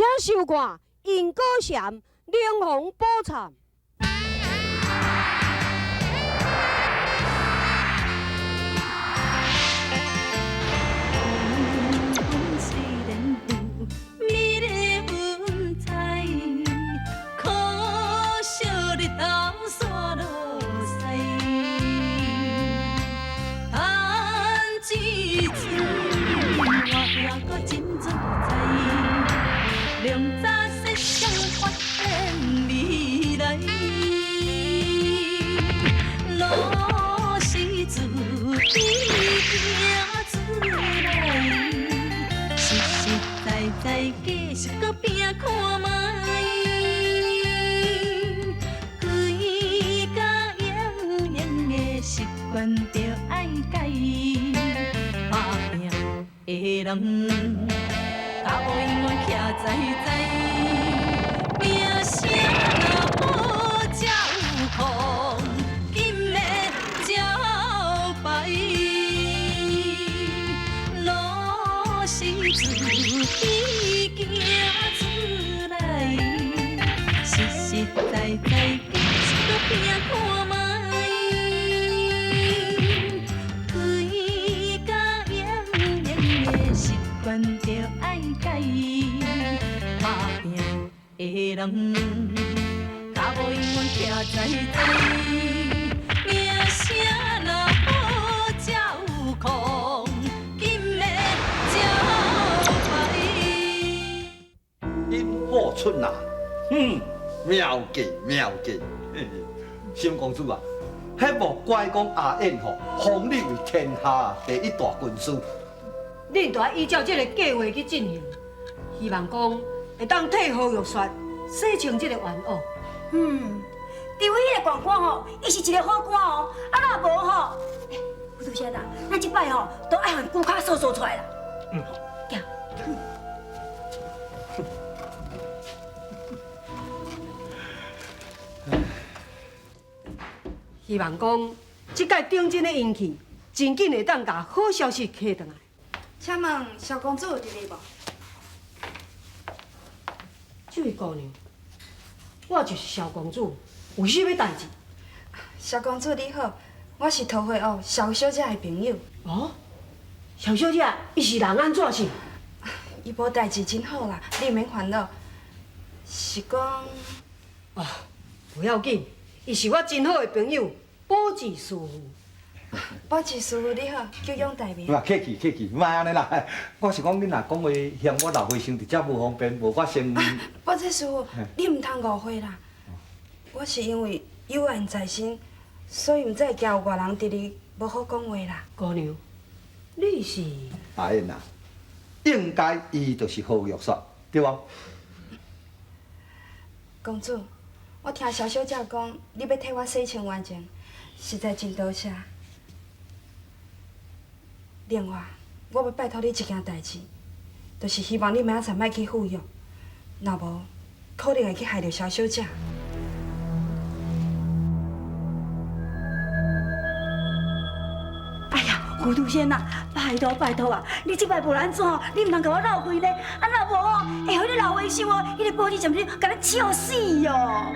請收看《因果禪靈魂寶懺》。出啊，哼，妙计妙计，沈公子啊，彼无怪讲阿燕吼，封你为天下第一大军师。恁著爱依照这个计划去进行，希望讲会当替何玉雪洗清这个冤枉。嗯，除非彼个官官吼，伊是一个好官哦，啊若无吼，欸，胡先生，咱这摆吼都爱予龟跤索索出来啦。嗯，行。希望讲，这届顶真的运气，真紧会当共好消息提转来。请问萧公子有伫咧无？这位姑娘，我就是萧公子，有啥物代志？萧公子你好，我是桃花坞萧小姐的朋友。哦，萧小姐，伊是人按怎是？伊无代志真好啦，你毋免烦恼。是讲，哦，不要紧，伊是我真好的朋友。宝志师傅，宝志师傅你好，久仰大名。客气客气，莫按呢啦。我是讲，你若讲话嫌我老和尚伫遮无方便，无我先。宝志师傅，你毋通误会啦。我是因为有案在身，所以毋才会惊有外人伫哩，无好讲话啦。姑娘，你是？阿燕啊，应该伊就是何玉雪，对无？公子，我听萧小姐讲，你欲替我洗清冤情。实在真多谢。另外，我欲拜托你一件代志，就是希望你明仔载莫去赴约，若无可能会去害著萧小姐。哎呀，糊涂仙啊，拜托拜托啊！你这摆无按怎，你毋通共我闹开呢？啊，若无哦，会予你老和尚哦，彼个报纸是毋是共你笑死哦？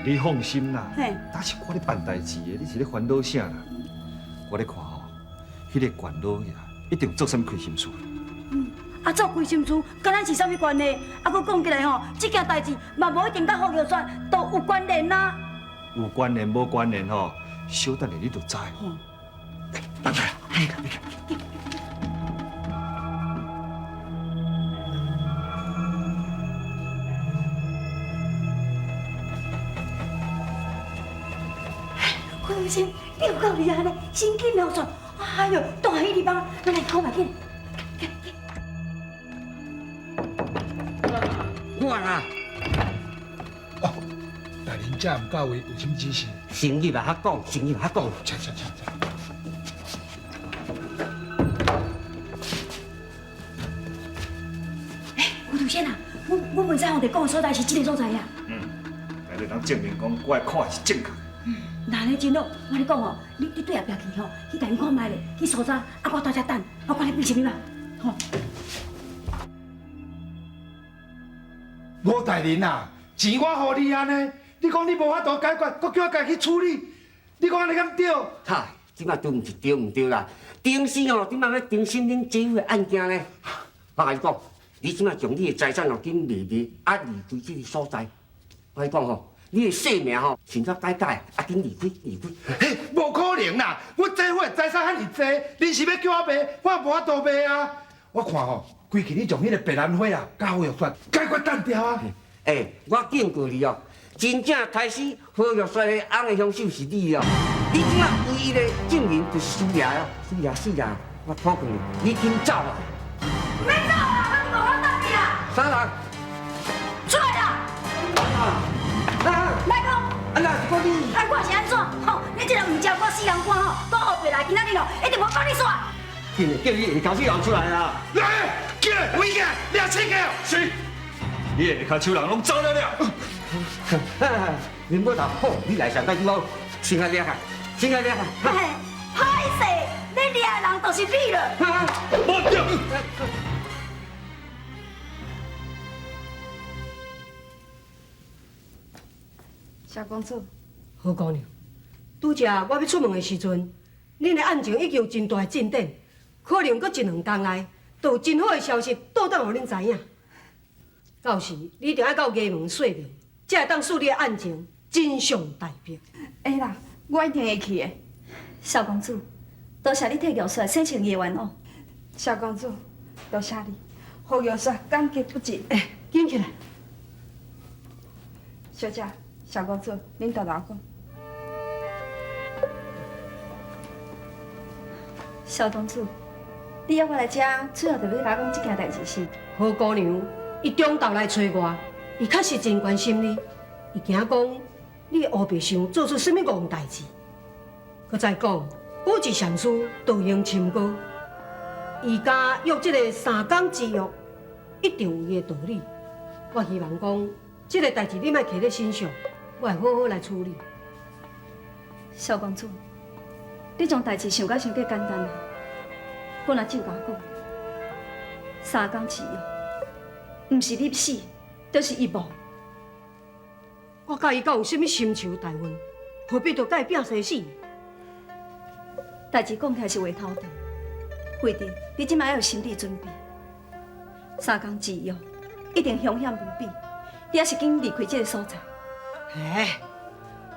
你放心啦，但是我咧办代志的，你是咧烦恼啥啦？我咧看吼，彼个管老爷一定做啥物亏心事。嗯，啊，做亏心事，佮咱是啥物关系？啊，阁讲起来吼，这件代志嘛无一定佮何玉雪都有关联啊。有关联无关联吼，小等下你就知。欸，等下，你看，你看。胡先，你有够厉害呢，神经妙算。哎哟，大喜利邦，咱来看觅紧。我啦。哦，大人这毋到位，有啥物指示？先入来较讲，先入来较讲。请请请请。欸，胡头先啊，我袂知我伫讲的所在是这个所在啊。嗯，来就当证明讲我的看法是正确。那呢真好，我跟你讲哦，你对后壁去吼，去共𪜶看觅咧，去搜查，啊我伫遮等，我看你变啥物嘛，吼。吴大人啊，錢我予你按呢，你講你無法度解決，閣叫我家己處理，你講按呢敢對？哈，這擺都毋是對毋對啦，頂死哦，這擺欲重審恁姐夫的案件呢。我共你講，你這擺將你的財產哦，緊賣賣，啊離開這个所在。我共你講吼，你的性命吼，盡早解解，啊緊離開離開。嘿，無可能啦！我姐夫的財產遐爾濟，恁是欲叫我賣，我也無法度賣啊！我看吼，規氣你將彼个白蘭花啊，佮何玉雪解決單掉啊！欸，我警告你哦，真正刣死何玉雪的翁的兇手是你哦！你這擺唯一的證人就是師爺哦，師爺師爺，我苦勸你，你緊走啊！免走啊！我無法當去啊！啥人？出來啦！啊！來講。啊，若是講你。啊，我是按怎？吼，你這个毋食我死人肝吼，講烏白來，今仔日吼一定無放你煞。緊的，叫你下跤手人出來啊！來，起來，圍起來，掠七个。是。你下跤手人攏走了了。林捕頭，好，你來上蓋我先來掠啊，先來掠啊。歹勢，你掠的人就是你了。無對。蕭公子，何姑娘，拄才我欲出門的時陣，恁的案情已經有真大的進展，可能閣一兩工內，就有真好的消息倒轉予恁知影。到時你著愛到衙門說明，才會當使你的案情真相大白。會啦，我一定會去的。蕭公子，多謝你替玉雪洗清伊的冤枉。蕭公子，多謝你，予玉雪感激不盡。欸，緊起來。小姐，蕭公子，恁沓沓講。蕭公子，你約我來遮，主要就是欲共我講這件代誌是？何姑娘，伊中晝來揣我，伊確實真關心你，伊驚講你烏白想做出啥物戇代誌。閣再講，古一禪師道行深高，伊家約這个三工之約，一定有伊的道理。我希望講，這个代誌你莫提咧身上，我會好好來處理。蕭公子，你將代誌想甲傷過簡單啦。我若照共講，三工之約，毋是你死，就是伊亡。我佮伊敢有啥物深仇大恨？何必著佮伊拼生死？代誌講起來是話頭長，惠娣，你這擺愛有心理準備。三工之約，一定凶險無比，你猶是緊離開這个所在。哎，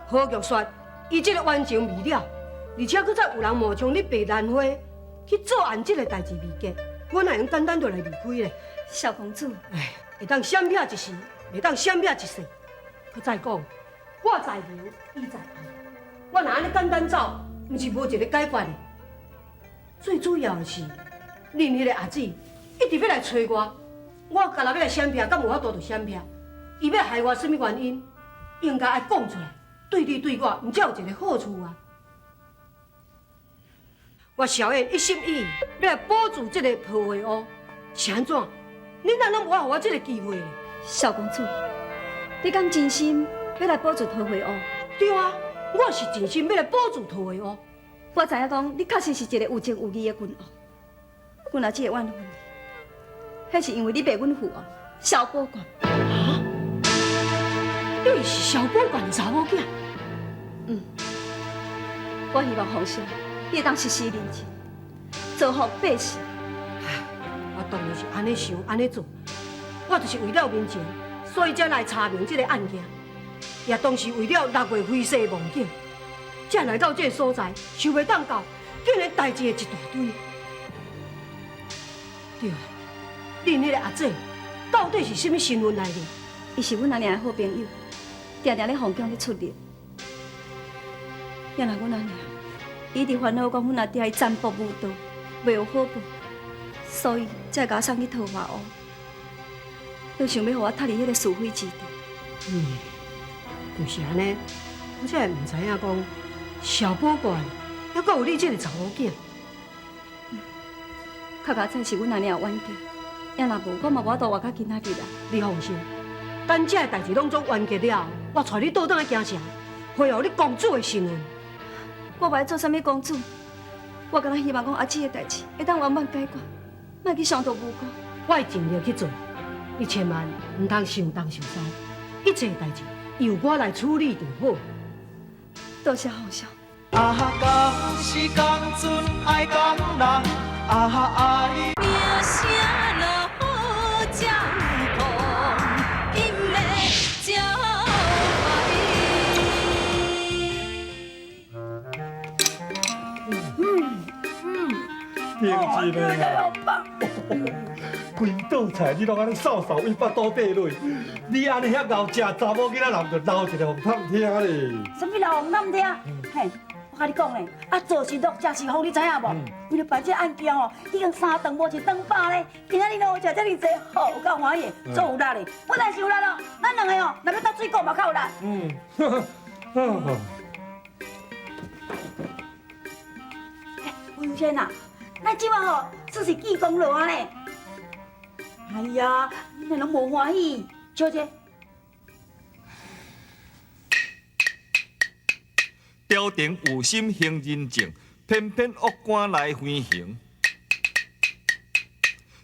何玉雪，伊這个冤情未了，而且閣再有人冒充你白蘭花去做案這个代誌未結，我哪會用簡單就來離開咧？蕭公子，哎，會當閃避一時，袂當閃避一世。閣再講，我在明，伊在暗，我若按呢簡單走，毋是無一个解決的。最主要的是，恁彼个阿姊一直欲來揣我，我干焦欲來閃避，敢有法度就閃避？伊欲害我，啥物原因？應該愛講出來，對你對我，毋才有一个好處啊！我蕭燕一心一意欲來保住這个桃花塢，是按怎？恁哪攏無愛予我這个機會？蕭公子，你敢真心欲來保住桃花塢？對啊，我是真心欲來保住桃花塢。我知影講，你確實是一個有情有義的君王。阮若這會怨恨你，彼是因為你賣阮父王蕭寶冠。啊？你是蕭寶冠的查某囝？嗯。我希望皇上，你會當實事認真，造福百姓。我當然是按呢想，按呢做。我就是為了民情，所以才來查明這个案件。也當時為了六月飛逝的夢境，才來到這个所在，想袂當到，竟然代誌會一大堆。對啊，恁彼个阿姊到底是啥物身份來的？伊是阮阿娘的好朋友，定定咧皇宮咧出入。也若阮阿娘，伊一直煩惱講阮阿爹伊占卜無道，袂有好報，所以才會共我送去桃花塢，就想欲予我脫離彼个是非之地。嗯，就是按呢，我才會毋知影講，蕭寶冠猶閣有你這个查某囝。較佳哉是阮阿娘有遠見，也若無，我嘛無法度活到今仔日啊。你放心，等這个代誌攏總完結了後，我帶你倒轉來京城，恢復你公主的身份。我無愛做啥物公主，我干焦希望講阿姊的代誌會當圓滿解決，莫去傷著無辜。我會盡力去做，你千萬毋通想東想西，一切代誌由我來處理就好。多謝皇上。啊，共時共陣愛共人，啊愛。名聲若好才有空，金的才欢平静的啦。规道菜你攏按呢扫扫伊腹肚底落，你按呢遐𠢕食，查某囡仔人就流一个予通听咧。啥物流予通听？嘿，我共你讲咧，啊做是落食是风，你知影无？为了办这案件吼，已经三顿无一顿饱咧。今仔日拢有食遮尔济，吼，有够欢喜，足有力的。不但是有力咯，咱两个哦，若欲斗水果嘛较有力。欸，吴先生啊，咱这摆吼算是记功劳啊咧。哎呀，你哪拢无欢喜，小姐。朝廷有心行仁政，偏偏恶官来横行。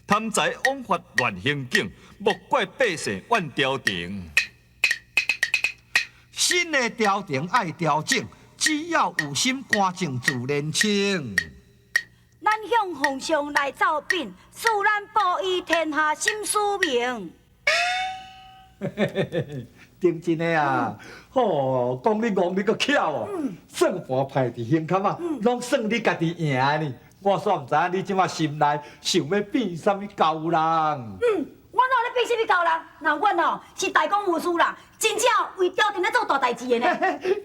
贪财枉法乱刑警，莫怪百姓怨朝廷。新的朝廷爱调整，只要有心，干净自然清。咱向皇上来奏禀，赐咱布衣天下心思明。顶真的啊，吼，讲你戆你阁巧哦，算盘拍伫胸坎啊，拢算你家己赢的呢。我煞毋知影你这马心内想欲变啥物高人。我哪有咧变啥物高人？那阮哦是大公无私啦，真正为朝廷咧做大代志的呢。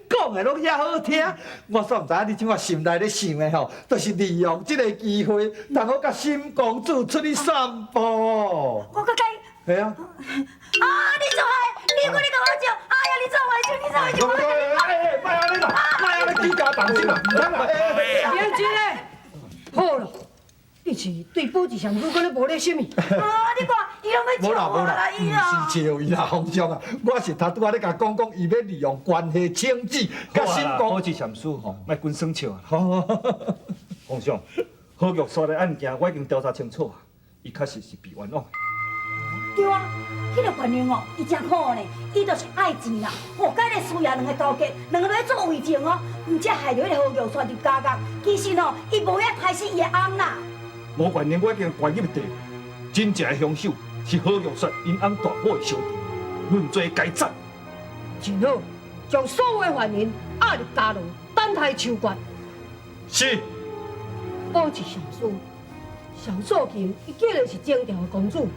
讲的拢遐好听，我煞毋知影你这马心内咧想的吼，就是利用这个机会，通好佮沈公子出去散步。我阁该。系啊。啊！你做害，你阁咧共我笑，哎呀！你做坏笑，你做坏笑。哎哎，莫按呢啦，莫按呢举家动手啦，毋通啦！平静嘞，好了，你是对宝志禅师阁咧无咧什么？啊！你看，伊拢欲笑我啦，伊啦。毋是笑伊啦，皇上啊，我是头拄仔咧共讲讲，伊欲利用关系请旨，佮沈公。宝志禅师吼，莫滚耍笑啊！皇上，何玉山的案件我已经调查清楚啊，伊确实是被冤枉。对啊，彼个官员哦，伊真苦呢，伊就是爱钱啦，哦，佮彼个师爷两个勾结，两个咧做伪证哦，毋才害著彼个何玉山入监狱。其实哦，伊无遐杀死伊的翁啦。无原因，我已经关入地，真正的凶手是何玉山𪜶翁大某的小弟，论罪该斩。真好，将所有犯人押入监牢，等待处决。是。宝志禅师，萧素琴，伊既然是清朝的公主。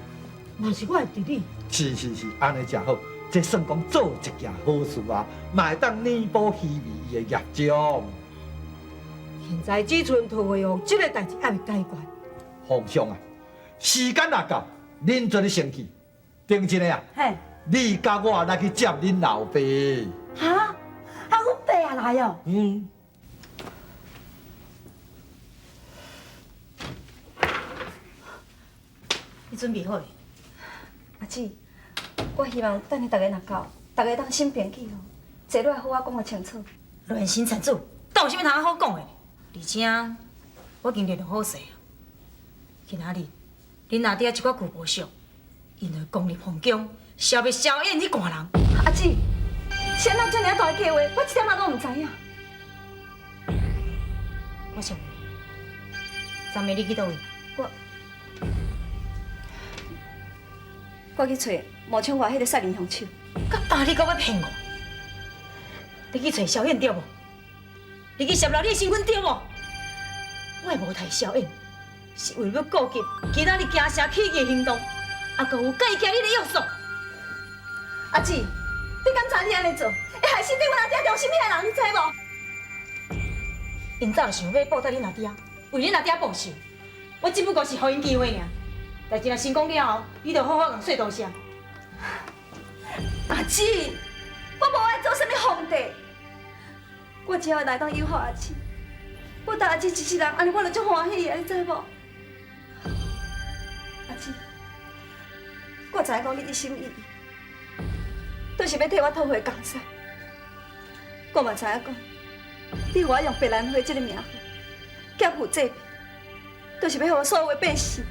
嘛是我的侄女。是是是，按呢诚好，这算讲做一件好事啊，嘛会当弥补虚伪伊的业障。现在只賰桃花王这个代志犹未解决。皇上啊，时间若到，恁阵咧先去。顶一个啊，嘿，你佮我来去接恁老爸。哈？啊，阮爸也来哦。嗯。你准备好未？阿姊，我希望等下大家若到，大家当心平气和，坐落来好好讲个清楚。乱臣贼子，敢有啥物通好讲的？而且我已经联络好势啊，今仔日恁阿爹一寡旧部属，𪜶会攻入皇宫，消灭萧衍彼挂人。阿姊，是按怎遮尔大的计划，我一点仔拢毋知影。我想问，昨暝你去佗位？我去揣冒充我彼个杀人凶手。甲大你阁欲骗我？你去揣萧衍对无？你去泄露你的身份对无？我无刣萧衍，是为了欲顾及今仔日京城起义的行动，啊，阁有过桥你的约束。阿姊，你敢知你按呢做，会害死对阮阿爹忠心彼个人，你知无？𪜶早就想欲报答恁阿爹，为恁阿爹报仇。我只不过是予𪜶机会尔。代志若成功了后，你就好好共说多谢。阿姊，我无爱做啥物皇帝，我只要来当友好阿姊，我当阿姊一世人，按呢我就足欢喜的，你知无？阿姊，我知影讲你一心一意，都是欲替我讨回江山。我嘛知影讲，你予我用白兰花这个名号，劫富济贫，都是欲予所有的百姓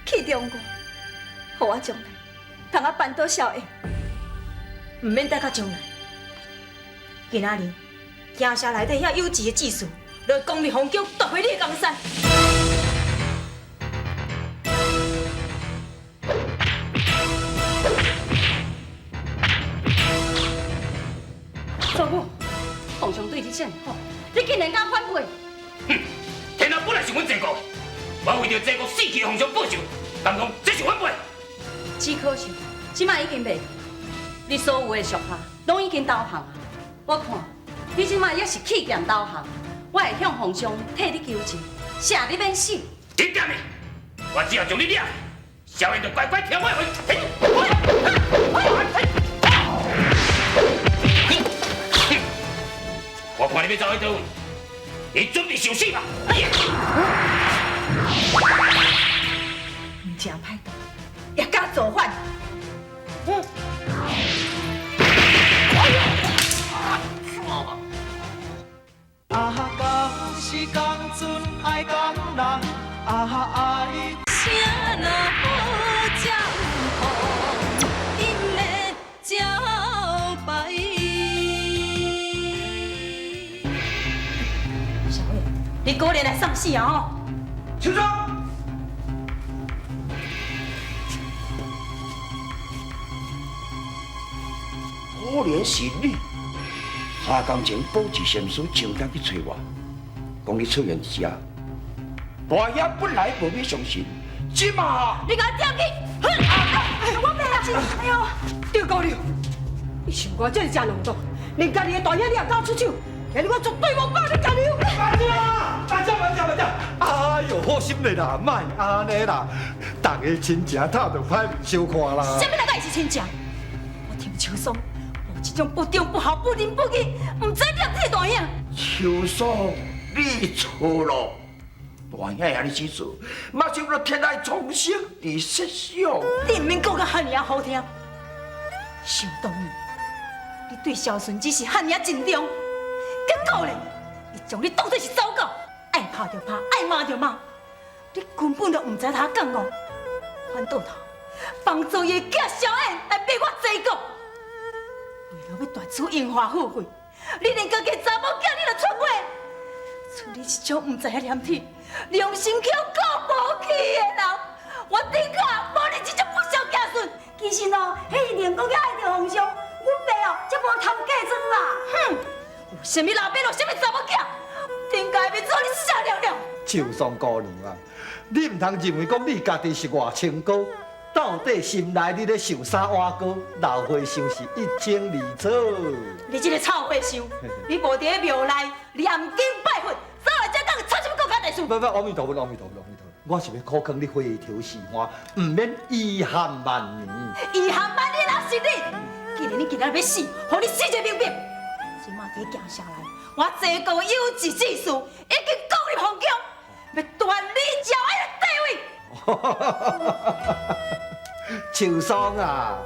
器重我，予我将来通啊扳倒萧燕，毋免等到将来。今仔日京城内底遐有志的志士，就会攻入皇宫，夺回你的江山。祖母，皇上对你这么好，你竟然敢反悔？哼，天下本来是阮齐国的，我为著齐国死去的皇上报仇，敢讲这是反背？只可惜，这摆已经袂，你所有的属下拢已经投降啊！我看你这摆也是弃剑投降，我会向皇上替你求情，赦你免死。你踮哩，我只要将你掠，萧燕就乖乖听我的话。我看你欲走去佗位，你准备受死吧！毋正歹徒，也敢造反！啊，共是共阵爱共人，啊爱。啥若好才有福，阴的招牌。小伟，你果然来送死啊！吼！秋霜，果然是你。三工前，宝志仙师亲自去找我，讲你出现伫遮。大兄本来无欲相信，这马你共我跳起！我袂啊！哎呦，赵姑娘，你想我这是真浪荡，连家己的大兄你也敢出手，今日我绝对无放你家己。慢点，慢点，慢点，慢点！哎呦，好心的啦，莫按呢啦，大家亲情拍就歹面相看啦。啥物人佮伊是亲情？我听秋霜。这种不忠不孝、不仁不义、毋知廉耻的大兄。秋霜，你错了。大兄遐尔子做，嘛是为了天下苍生伫设想。你毋免讲甲遐尔仔好听。想当年，你对萧顺只是遐尔尽忠，结果咧，伊将你当作是走狗，爱拍就拍，爱骂就骂，你根本就毋知他讲我，反倒头帮助伊的囝萧燕来逼我齐国。为了欲夺取荣华富贵，你连家己查某囝你都出卖，像你这种毋知影廉耻、良心去予过无去的人，我顶下无你这种不肖子孙。其实哦，彼是宁公仔爱著皇上，阮爸哦才无偷嫁妆啦。哼，有啥物老爸，有啥物查某囝，顶家欲做你啥了了？秋霜姑娘啊，你毋通认为讲你家己是外清高。到底心内你咧想啥碗糕？老和尚是一清二楚。你这个臭和尚，你无伫咧庙内念经拜佛，走来这讲出什么国家大事？不不，阿弥陀佛，阿弥陀佛，阿弥陀佛，我是欲苦劝你回头是岸，毋免遗憾万年。遗憾万年也是你。既然你今仔日欲死，予你死一个明白。这马伫京城内，我齐国有志之士已经攻入皇宫，欲夺你赵爱的地位。秋霜啊，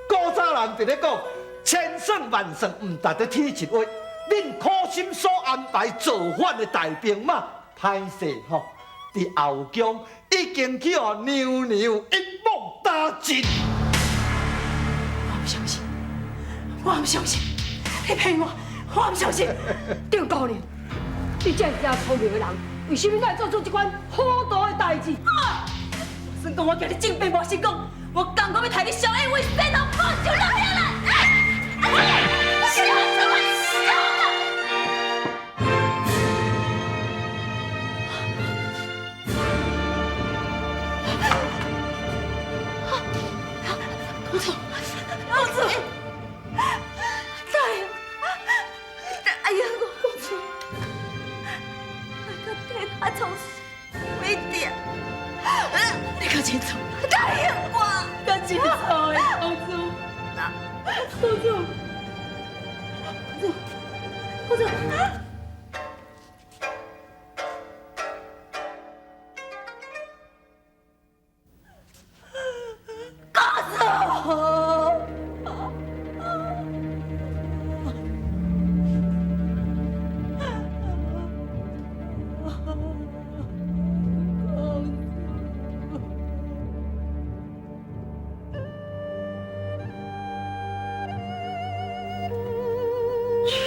古早人伫咧讲，千算万算，毋值得天一话。恁苦心所安排造反的大兵马，歹势吼，伫后宫已经去予娘娘一网打尽。我毋相信，我毋相信，你骗我，我毋相信。赵姑娘，你这样聪明的人，为什么会做出这款糊涂的代志？算讲我叫你政变无成功，我甘愿欲刣你萧燕为西头报仇了啦！笑死我！笑死！公主，公主，大爷，哎呀，公主，我替他从水点。你较清楚，答应我，较清楚的，公主，公主，公主，公主。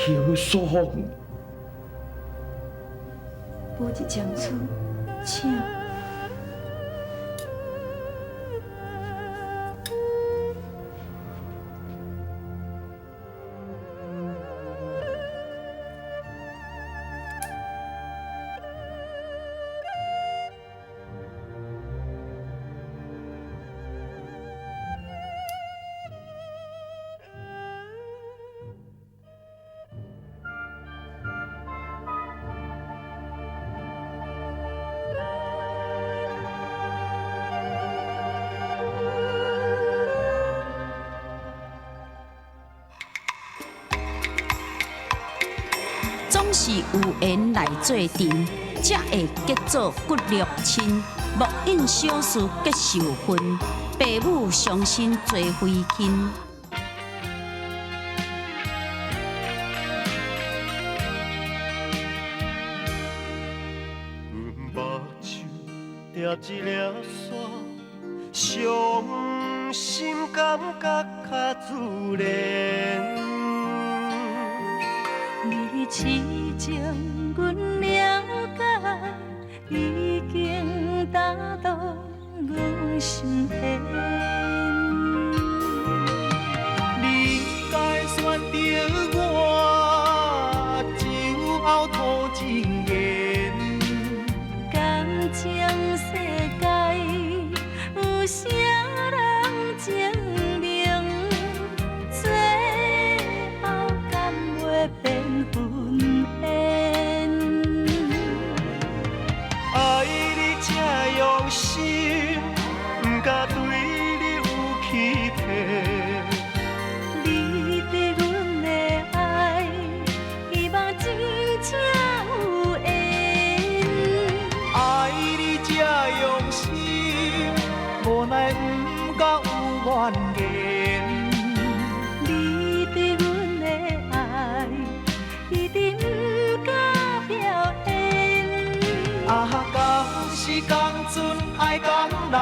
何所奉？宝一禅师，请。总是有缘来做阵，才会结做骨肉亲。莫因小事结仇恨，父母伤心做非亲。阮目睭抓一粒沙，伤心感觉较自然。你痴情，阮了解，已经打动阮心弦。你该选择我，就后土情缘。感情世界有啥人证明？最后敢袂变分缘？爱你这用心，不敢对你有欺骗。你对阮的爱，希望真正有缘。爱你这用心，无奈不敢有怨言。你对阮的爱，一定不敢表现。啊，共是共阵爱共人。